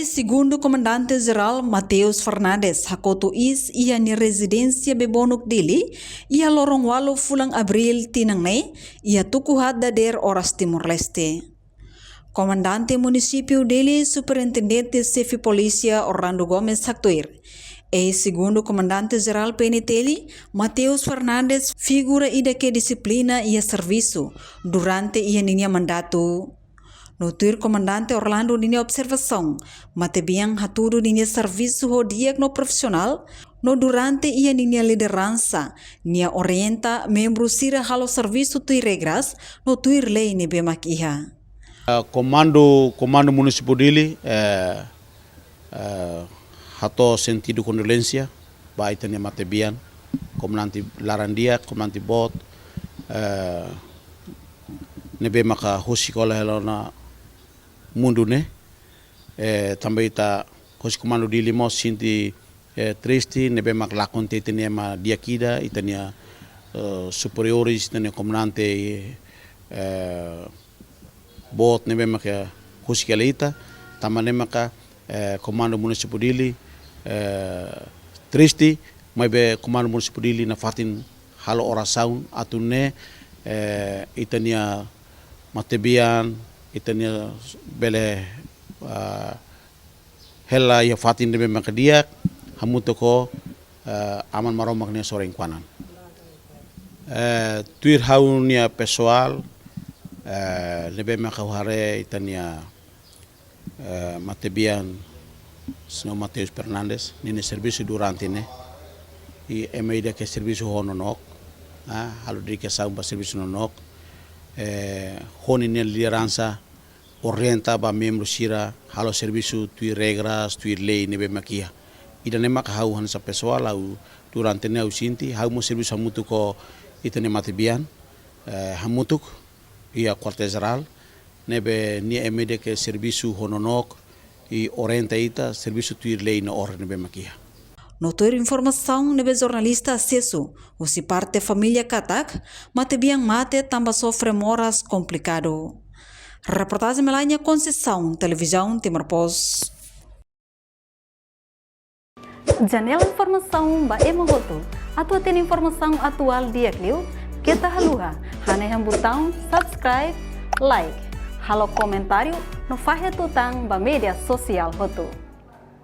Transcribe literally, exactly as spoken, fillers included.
Segundu Komandante Jerál Mateus Fernandes hakotu iis iha nia rezidénsia Bebonuk, Dili, iha loron ualu fulan Abríl tinan ne'e, iha tuku haat dadeer oras Timor-Leste. Komandante Munisípiu Dili, Superintendente Xefe Polísia Orlando Gomes haktuir, eis Segundu Komandante Jerál P N T L, Mateus Fernandes, figura ida ke dixiplina iha servisu durante iha ninia mandatu. No tuir Komandante Orlando ninia observasaun, matebian hatudu ninia servisu ho di'ak no profisionál, no durante iha ninia lideransa, nia orienta membru sira halo servisu tuir regras no tuir lei ne'ebé mak iha. Eh, Komandu, Komandu Munisípiu Dili, eh, eh, hato'o sentidu kondolénsia ba ita-nia matebian, komandante laran-di'ak, komandante boot, eh, ne'ebé maka husik hela ona mundu ne'e. Eh, tanba ita hosi Komandu Dili mós sente, eh, triste, ne'ebé mak lakon tiha ita-nia ema di'ak ida, ita-nia, eh, superiores, ita-nia komandante, eh, boot ne'ebé maka husik hela ita, tanba ne'e maka, eh, Komandu Munisípiu Dili, eh, triste, maibé Komandu Munisípiu Dili nafatin halo orasaun atu nune'e, eh, ita-nia matebian, ita-nia bele, ah, hela iha fatin ne'ebé maka di'ak, hamutuk ho, eh, Aman Maromak nia sorin-kuanan. Eh, tuir ha'u-nia pesoál, eh, ne'ebé maka ha'u haree ita-nia, eh, matebian, Señór Mateus Fernandes, ninia servisu durante ne'e. I ema ida ke servisu ho nonook, ah, halo dedikasaun ba servisu nonook. Eh, ho ninia lideransa, orienta ba membru sira halo servisu tuir regras, tuir lei ne'ebé mak iha. Ida-ne'e mak ha'u hanesan pesoál, ha'u durante ne'e ha'u sente, ha'u mós servisu hamutuk ho ita-nia matebian, eh, hamutuk iha Kuartél Jerál, ne'ebé nia ema ida ke servisu ho nonook, i orienta ita servisu tuir lei no orden ne'ebé mak iha. No tuir informasaun ne'ebé jornalista asesu, husi parte família katak, matebian mate tanba sofre moras komplikadu. Reportajen Melania Conceição, Televizaun Timor Post. Janela informasaun ba ema hotu. Atu hatene informasaun atuál di'ak liu, keta haluha hanehan butaun subscribe, like, halo komentáriu, no fahe tutan ba média sosiál hotu.